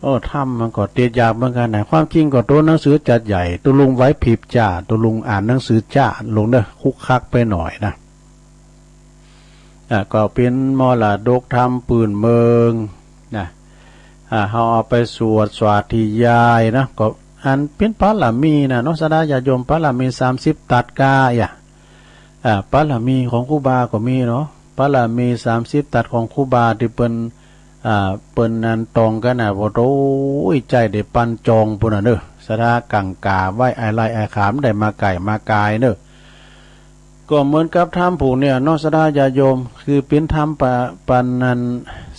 โอ้ ธรรมมันก็เตียดยากเหมือนกั๋นนะ ความจริงก็ตั๋วหนังสือจัดใหญ่ ตุ๊ลุงไหวพริบจ๊า ตุ๊ลุงอ่านหนังสือจ๊า ลงเน่อ คุกคักไปหน่อยนะ อ่า ก็เป๋นมรดกธรรมปื้นเมืองนะ อ่า เฮาเอาไปสวดสาธยายนะ ก็อันเป๋นปารมีนะเนาะ ศรัทธาญาติโยม ปารมีสามสิบตัดก้า อ่ะ อ่า ปารมีของครูบาก็มีเนาะ ปารมีสามสิบตัดของครูบาตี้เปิ้น อ่า เปิ้นอันตองกั๋นน่ะ โอ้โห ใจ๊ได้ปันจองปู้นน่ะเน่อ ศรัทธากั๋งก๋าไว้ อ้ายไล่อ้ายขามได้มาไก่มากายเน่อ ก็เหมือนกับธรรมผู้เนี่ยเนาะ ศรัทธาญาติโยม คือเป๋นธรรมปะ ปันนัน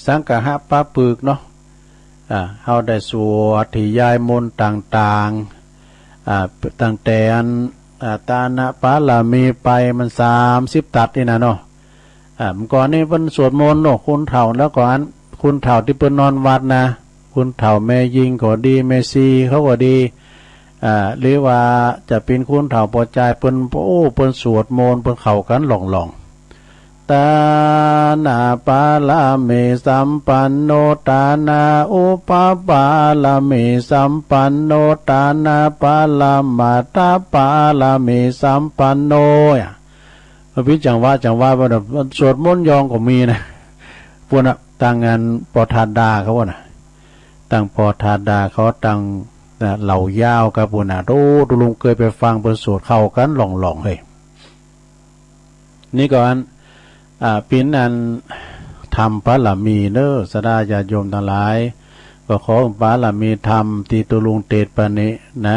สังคหปะปึกเนาะ อ่า เฮาได้สวดธยายมนต์ต่างๆ อ่า ตั้งแต่อัน อ่า ตานะปารมีไปมันสามสิบตัดนี่นะเนาะ อ่า เมื่อก่อนนี้เปิ้นสวดมนต์เนาะ คนเฒ่า แล้วก็อัน คนเฒ่าตี้เปิ้นนอนวัดนะ คนเฒ่าแม่ญิงก็ดี แม่ชีเขาก็ดี อ่า หรือว่าจะเป๋นคนเฒ่าป้อจาย เปิ้น โอ้ เปิ้นสวดมนต์ เปิ้นเข้ากั๋นหล่องๆ ตานะปารมีสัมปันโน ตานะอุปปารมีสัมปันโน ตานะปรมัตถปารมีสัมปันโน อ่ะ มันเป๋นจังหวะ จังหวะ มันสวดมนต์ยองก็มีนะ ปู้นน่ะ ตังอันปอทาดาเขาน่ะ ตังปอทาดาเขา ตัง น่ะ เหล่ายาวกับปู้นน่ะ โอ้ ตุ๊ลุงเกยไปฟังเปิ้นสวดเข้ากั๋นหล่องๆ เฮ้ย นี่ก็อัน อ่า เป๋นอันธรรมปารมีเน่อ ศรัทธาญาติโยมตังหลาย ก็ขอปารมีธรรมตี้ตุ๊ลุงเตสน์ไปนี้นะ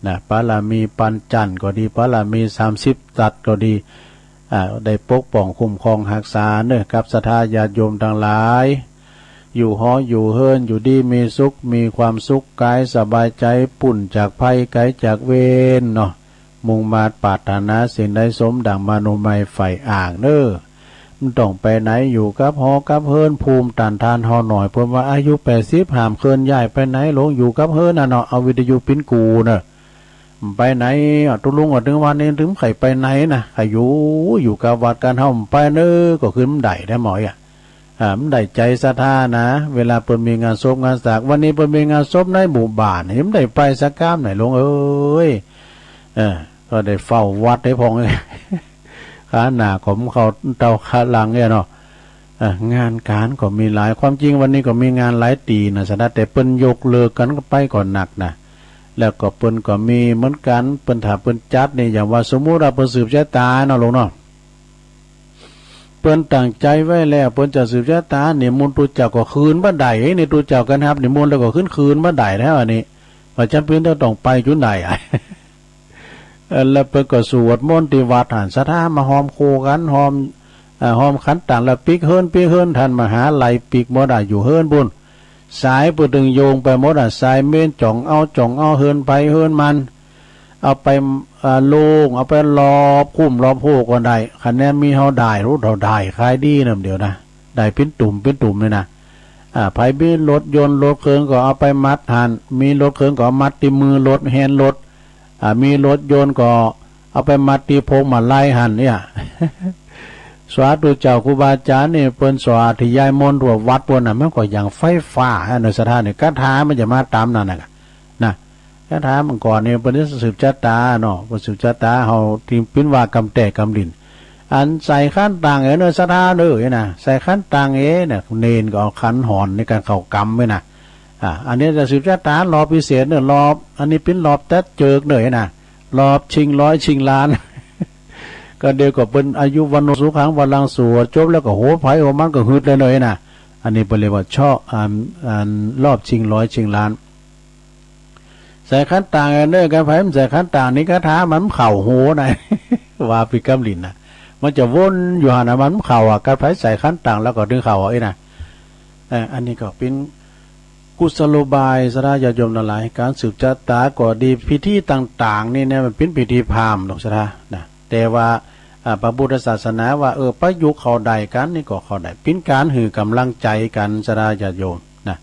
นะ ปารมีปันจันทร์ก็ดี ปารมีสามสิบตัดก็ดี อ่า ได้ปกป้องคุ้มครองฮักษาเน่อ กับศรัทธาญาติโยมตังหลาย อยู่หออยู่เฮือน อยู่ดีมีสุข มีความสุขกายสบายใจ๋ ป๊นจากภัยไก๋จากเวรเนาะ มุ่งมาดปรารถนาสิ่งใดสมดั่งมโนมัยใฝ่อ่างเน่อ บ่ต้องไปไหน อยู่กับหอกับเฮือน ภูมิต้านทานเฮาหน่อย เปิ้นว่าอายุแปดสิบห้ามเคลื่อนย้ายไปไหน ลงอยู่กับเฮือนน่ะเนาะ เอาวิทยุเป๋นกู้เน่อ บ่ไปไหน อ่ะ ตุ๊ลุงว่าเถิงวันนี้เถิงใค่ไปไหนนะ ใค่อยู่ อยู่กับวัดกับเฮา บ่ไปเน่อ ก็ขึ้นบ่ได้นะหมอยอ่ะ อ่า มันได้ใจ๋ศรัทธานะ เวลาเปิ้นมีงานศพงานสาก วันนี้เปิ้นมีงานศพในหมู่บ้าน เฮาบ่ได้ไปสักก้ำไหนหลวงเอ๋ย เออ ก็ได้เฝ้าวัดให้พ่อง ขาหน้าก็บ่เข้าเต้าขาหลังเนี่ยเนาะ อ่ะ งานก๋านก็มีหลาย ความจริงวันนี้ก็มีงานหลายตี้นะศรัทธา แต่เปิ้นยกเลิกกั๋นไปก็นักนะ แล้วก็เปิ้นก็มีเหมือนกั๋น เปิ้นถ้าเปิ้นจัดนี่ อย่างว่าสมมุติว่าเปิ้นสืบชะตาเนาะหลวงเนาะ เปิ้นตั้งใจ๋ไว้แล้ว เปิ้นจะสืบชะตา นิมนต์ตุ๊เจ้าก็คืนบ่ได้ เอ๊ะ นี่ตุ๊เจ้ากั๋นฮับนิมนต์แล้วก็คืน คืนบ่ได้แล้ว อันนี้ บ่จำเป๋นจะต้องไปจุดใดอะ เออ แล้วเปิ้นก็สวดมนต์ตี้วัดหั้น ศรัทธามาฮอมโคกั๋น ฮอม เอ่อ ฮอมขันต่างแล้วปิ๊กเฮือนปิ๊กเฮือน ท่านมหาลัยปิ๊กหมดอะ อยู่เฮือนปู๊น สายเปิ้นตึงโยงไปหมดอะ สายเมน จ่องเอา จ่องเอา เฮือนใผเฮือนมัน เอาไป เอ่อ โลง เอาไปลอบคุ้มลอบโฮก็ได้ คะแนนมีเฮาได้ ฮู้เท่าได้ ขายดีนำเดียวนะ ได้เป๋นตุ่มเป๋นตุ่มเลยนะ อ่า ใผมีรถยนต์รถเคิงก็เอาไปมัดหั้น มีรถเคิงก็เอามัดตี้มือรถ แฮนรถ อ่า มีรถยนต์ก็เอาไปมัดตี้พวงมาลัยหั้นเนี่ย สาธุเจ้า ครูบาอาจ๋ารย์นี่เปิ้นสาธยายมนต์ทั่ววัดปู๊นน่ะ มันก็อย่างไฟฟ้าอะเนาะศรัทธาเนี่ย คาถามันจะมาต๋ามนั่นน่ะ นะ คาถาเมื่อก่อนนี่เปิ้นจะสืบชะตาเนาะ เปิ้นสืบชะตาเฮาตี้ปิ้นว่ากำแต้กำลิ่น อันใส่ขันต่างเอ๋ยเนาะศรัทธาเอ๋ยนะ ใส่ขันต่างเอ๋ยนะ เณรก็เอาขันหอนในก๋านเข้ากำไว้นะ อ่า อันนี้จะสืบชะตารอบพิเศษเนาะ รอบ อันนี้เป๋นรอบตัดเจิกเนาะนะ รอบชิงร้อยชิงล้าน ก็เดี๋ยวก็เปิ้นอายุวัณโณสุขังพลัง สวดจบแล้วก็โหไผโหมันก็ฮึดเลยเนาะนะ อันนี้เปิ้นเรียกว่าเชาะ อัน อันรอบชิงร้อยชิงล้าน ใส่ขันต่างเอ๋ยเนาะ กั๋นใผบ่ใส่ขันต่างนี่คาถามันบ่เข้าหูนะ ว่าไปกำลิ่นน่ะ มันจะวนอยู่หั้นน่ะ มันบ่เข้าอะ กั๋นใผใส่ขันต่างแล้วก็ตึงเข้าอะ เอ๊ะนะ เอ่อ อันนี้ก็เป๋นกุศโลบายศรัทธาญาติโยมตังหลาย ก๋านสืบชะตาก็ดี พิธีต่างๆ นี่เนี่ยมันเป๋นพิธีพราหมณ์เนาะศรัทธานะ แต่ว่า อ่า พระพุทธศาสนาว่า เออ ประยุกต์เข้าได้กั๋นนี่ก็เข้าได้ เป๋นก๋านหื้อก๋ำลังใจ๋กั๋นศรัทธาญาติโยมนะ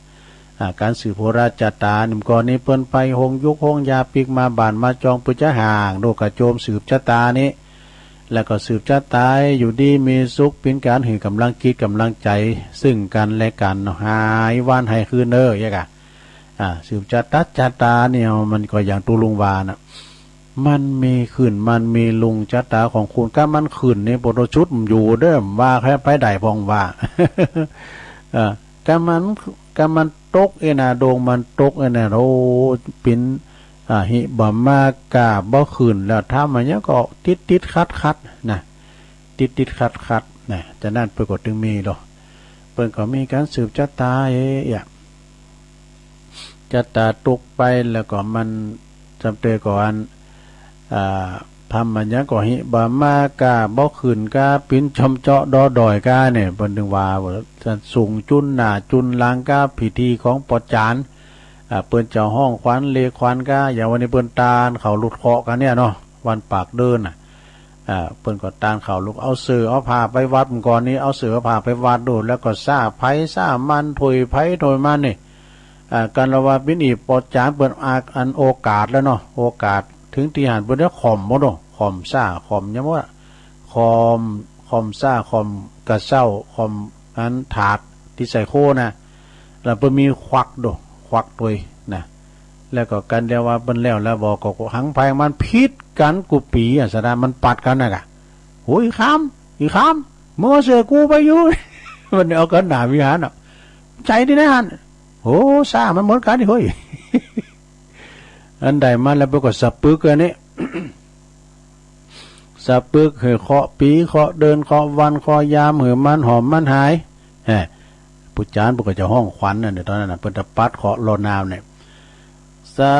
อ่า ก๋านสืบโหราชะตานี่ก่อนนี้เปิ้นไปโฮงยุกโฮงยาปิ๊กมาบ้านมาจอง เปื้อจะห่างโลกกระโจมสืบชะตานี้ แล้วก็สืบชะตาอยู่ดีมีสุข เป๋นก๋านหื้อก๋ำลังจิตก๋ำลังใจ๋ซึ่งกั๋นและกั๋นเนาะ หายวันหายคืนเน่อ เยียะก่ะ อ่า สืบชะตา ชะตาเนี่ยมันก็อย่างตุ๊ลุงว่าน่ะ มันมีขึ้นมันมีลง ชะตาของคน ก้ามันขึ้นนี่ปะโตชุดมันอยู่เด้อ ว่าใผไปได้พ่องว่า เออ ก้ามัน ก้ามันตกเอ๊ะนะ ดวงมันตกเอ๊ะนะ โอ้ เป๋น อ่า หิบะมะ ก้าบ่ขึ้นแล้ว ทำอะหยังก็ติดๆ ขัดๆ นะ ติดๆ ขัดๆ นะ ฉะนั้นเปิ้นก็ตึงมีดอก เปิ้นก็มีก๋านสืบชะตาเอ๊ะ ชะตาตกไปแล้วก็มันจำเตยก่อน อ่า ทำอะหยังก็หิบะมะ ก้าบ่ขึ้น ก้าเป๋นจอมเจาะดอดอยก้าเนี่ย เปิ้นตึงว่า สูงจุนหน้าจุนหลัง ก้าพิธีของปอจ๋ารย์ อ่า เปิ้นจะฮ้องขวัญเลขขวัญก้า อย่างวันนี้เปิ้นตานเข้าหลุดเคราะห์กั๋นเนี่ยเนาะ วันปากเดือนน่ะ อ่า เปิ้นก็ตานเข้าหลุด เอาเสื่อเอาผ้าไปวัด เมื่อก่อนนี้เอาเสื่อเอาผ้าไปวัดโดย แล้วก็ซ่าใผซ่ามัน ถ้วยใผถ้วยมันนี่ อ่า กั๋นละว่าเป๋นอีปอจ๋ารย์ เปิ้นอา อันโอกาสแล้วเนาะ โอกาสเถิงตี้หั้น เปิ้นจะข่มบ่เนาะ ข่มซ่า ข่มหยังบ่ ข่ม ข่มซ่า ข่มกระเซ้า ข่มอันถาดตี้ใส่โคนะ แล้วเปิ้นมีขวักโด ขวักตวยนะ แล้วก็กั๋นเดียวว่าเปิ้นแล้ว แล้วบอกก็หังไผมันผิดกั๋นกู้ปี๋อะ สะดามันปัดกั๋นน่ะกะ โหย อีคำ อีคำ มึงเอาเสื่อกูไปอยู่ มันเอากั๋นหน้าวิหารน่ะ ใจ๋ตี้ไหนหั้น โห ซ่ามันเหมือนกั๋นนี่เฮ้ย อันใดมาแล้วเปิ้นก็สะปึกอันนี้ สะปึกหื้อเคราะห์ปี๋ เคราะห์เดือน เคราะห์วัน เคราะห์ยาม หื้อมันหอมมันหาย แหม ผู้จารย์เปิ้นก็จะฮ้องขวัญน่ะ เดี๋ยวตอนนั้นน่ะ เปิ้นจะปัดเคราะห์ลอน้ำเนี่ย สั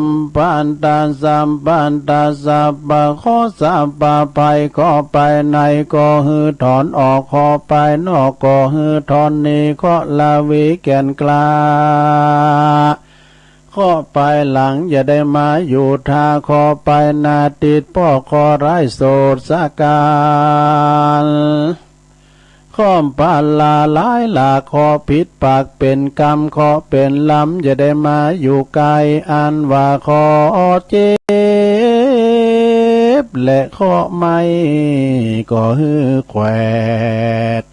พพันตา สัพพันตา สัพพะเคราะห์ สัพพะภัย เคราะห์ภายในก็หื้อถอนออก เคราะห์ภายนอกก็หื้อถอนหนี เคราะห์ละวีแก่นกล้า เคราะห์ภายหลังอย่าได้มาอยู่ท่า เคราะห์ภายหน้าติดปอก เคราะห์ร้ายโสดสะกาล เคราะห์พาลาหลายหลาก เคราะห์ผิดปากเป๋นกรรม เคราะห์เป๋นลำอย่าได้มาอยู่ใก้ อันว่าเคราะห์เจ็บและเคราะห์ไหม้ก็หื้อแขวด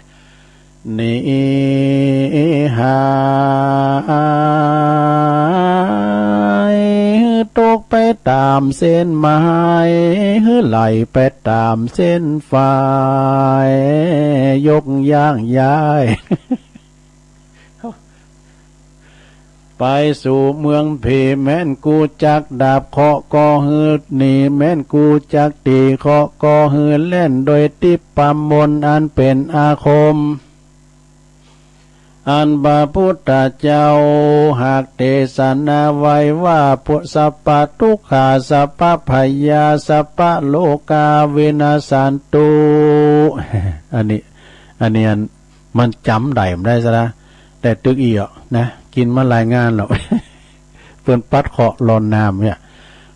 หนีหาย หื้อตกไปต๋ามเส้นหมาย หื้อไหลไปต๋ามเส้นฝาย ยกย่างย้าย ไปสู่เมืองผี แม้นกูจักดาบเคราะห์ก็หื้อหนี แม้นกูจักตี๋เคราะห์ก็หื้อแล่น โดยทิพย์ประมนต์อันเป๋นอาคม อันพระพุทธเจ้าหากเตสนาไว้ว่า ปุ สัพพะทุกขา สัพพะพยา สัพพะโรคา วินาสสันตุ อันนี้ อันนี้อัน มันจ๋ำได้บ่ได้ซะละ แต่ตึกอี้อะนะ กิ๋นมาหลายงานแล้ว เปิ้นปัดเคราะห์ล่อนน้ำเนี่ย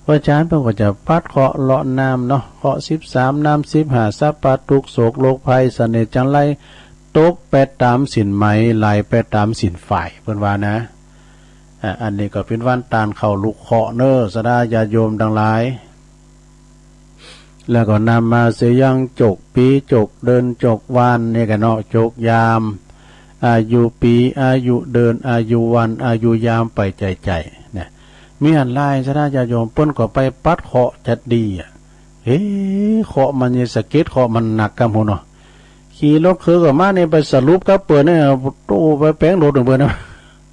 พระอาจารย์เปิ้นก็จะปัดเคราะห์ล่อนน้ำเนาะ เคราะห์สิบสาม น้ำสิบห้า สัพพะทุกข์โศกโรคภัย เสน่ห์จังไร ตกไปต๋ามสินไหม ไหลไปต๋ามสินฝาย เปิ้นว่านะ อ่า อันนี้ก็เป๋นวันต้านเข้าลูกเคราะห์เน้อ ศรัทธาญาติโยมตังหลาย แล้วก็นำมาเสียยังจกปี๋ จกเดือน จกวัน นี่กั๋นเนาะ จกยาม อายุปี๋ อายุเดือน อายุวัน อายุยามไปใจ๋ๆ เนี่ย มีอันหลาย ศรัทธาญาติโยม เปิ้นก็ไปปัดเคราะห์จัดดีอะ เฮ้ เคราะห์มันนี่สะเก็ด เคราะห์มันหนักกำหัวเนาะ ขี่รถเคืองก็มาเนี่ย ไปสรุปกับเปิ้นเนี่ย โต้ ไปแป๋งรถเปิ้นนะ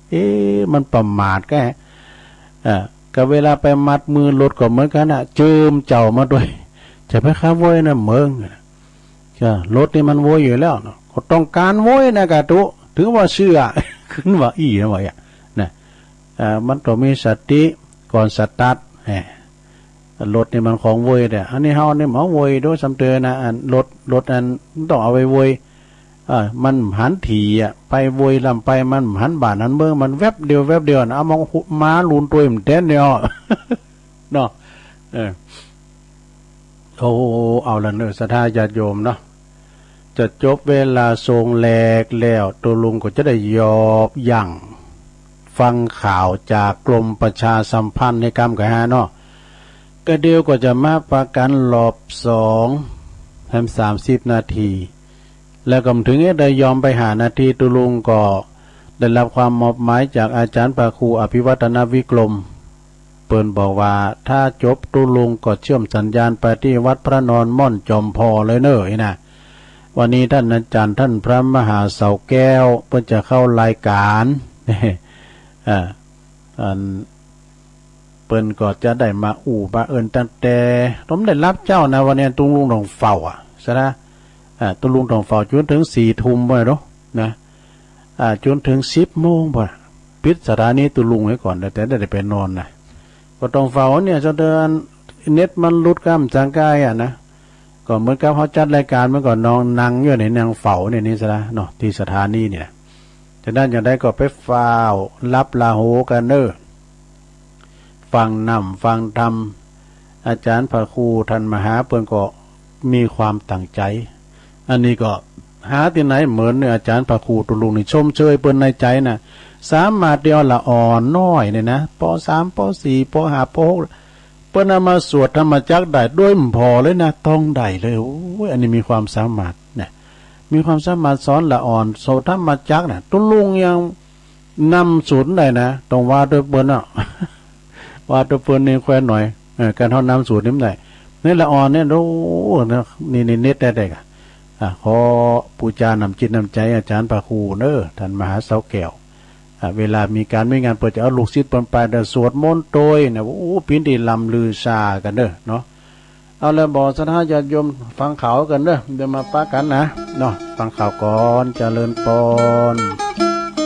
เอ๊ะ มันประมาทแก่ อ่า ก็เวลาไปมัดมือรถก็เหมือนกั๋นน่ะ เจิมเจ้ามาด้วย จะไปขับโวยนะมึง ก็รถนี่มันโวยอยู่แล้วเนาะ ก็ต้องก๋านโวยนะกะตุ๊ ถึงว่าเชื่อ ขึ้นว่าอี้นะว่าอะ นะ อ่า มันต้องมีสติก่อนสตาร์ท แหม รถนี่มันของโวยแต๊ อันนี้เฮานี่บ่โวยโดยซ้ำเตอนะ อันรถ รถอันต้องเอาไว้โวย เออ มันหันถี่อะ ไปโวยล้ำไป มันหันบ้านหันเมือง มันแวบเดียว แวบเดียวนะ เอามาหุ มาลูนตวยมันแต๊นเดียว เนาะ เออ โอ้ เอาละเน้อ ศรัทธาญาติโยมเนาะ จะจบเวลาสงฆ์แลกแล้ว ตุ๊ลุงก็จะได้หยอบยั่งฟังข่าวจากกรมประชาสัมพันธ์ในกำกะฮะเนาะ กะเดี๋ยวก็จะมาปะกั๋นรอบสอง แหม สามสิบนาที แล้วก็มาถึงเอ๊ะ ได้ยอมไปห้านาที ตุ๊ลุงก็ได้รับความมอบหมายจากอาจารย์พระครูอภิวัฒนวิกรม เปิ้นบอกว่าถ้าจบตุ๊ลุงก็เชื่อมสัญญาณไปตี้วัดพระนอนม่อนจอมพอเลยเน้อ อี้นะ วันนี้ต้านอาจ๋ารย์ต้านพระมหาเสาแก้ว เปิ้นจะเข้ารายก๋าน อ่า อัน เปิ้นก็จะได้มาอู้มาเอิ้นตั้งแต่ ผมได้รับเจ้านะ วันนี้ตุ๊ลุงต้องเฝ้าอะ ศรัทธา อ่า ตุ๊ลุงต้องเฝ้าจ๋นเถิงสี่ทุ่มไปเนาะ นะ อ่า จ๋นเถิงสิบโมงไป ปิดสถานีตุ๊ลุงไว้ก่อน แต่ได้ไปนอนนะ ก็ต้องเฝ้าเนี่ย เจ้าเดือน เน็ตมันหลุดก้ำจังก้ายอะนะ ก็เหมือนกับเฮาจัดรายก๋าน มันก็นอนนั่งอยู่ในนั่งเฝ้าเนี่ยนี่ศรัทธาเนาะ ตี้สถานีเนี่ย ฉะนั้นอย่างใดก็ไปเฝ้ารับลาหูกั๋นเน้อ ฟังน้ำฟังธรรม อาจ๋ารย์พระครูต้านมหาเปิ้นก็มีความตั้งใจ๋ อันนี้ก็หาตี้ไหนเหมือนเนี่ย อาจ๋ารย์พระครูตุ๊ลุงนี่ ชมเชยเปิ้นในใจ๋นะ สามารถเดียวละอ่อนน้อยเนี่ยนะ ป.สาม ป.สี่ ป.ห้า ป.หก เปิ้นเอามาสวดธรรมจักรได้โดยบ่ผ่อเลยนะ ต้องได้เลย โอ้ย อันนี้มีความสามารถนะ มีความสามารถสอนละอ่อน สวดธรรมจักรนะ ตุ๊ลุงยังนำสูตรได้นะ ต้องว่าตวยเปิ้นเนาะ ว่าตวยเปิ้นนี่แควนหน่อย เออ ก๋านเฮานำสูตรนี่บ่ได้ นี่ละอ่อนเนี่ย โอ้ นี่ นี่เน็ตได้ได้กะ อ่ะ ขอปู๋จาน้ำจิตน้ำใจ๋อาจ๋ารย์พระครูเน้อ ต้านมหาเสาแก้ว อ่ะ เวลามีก๋านมีงาน เปิ้นจะเอาลูกศิษย์เปิ้นไป เดี๋ยวสวดมนต์ตวยนะ โอ้ เป๋นตี้ล่ำลือชากั๋นเน้อเนาะ เอาละบ่ ศรัทธาญาติโยม ฟังข่าวกั๋นเน้อ เดี๋ยวมาปะกั๋นนะ เนาะ ฟังข่าวก่อน เจริญปอน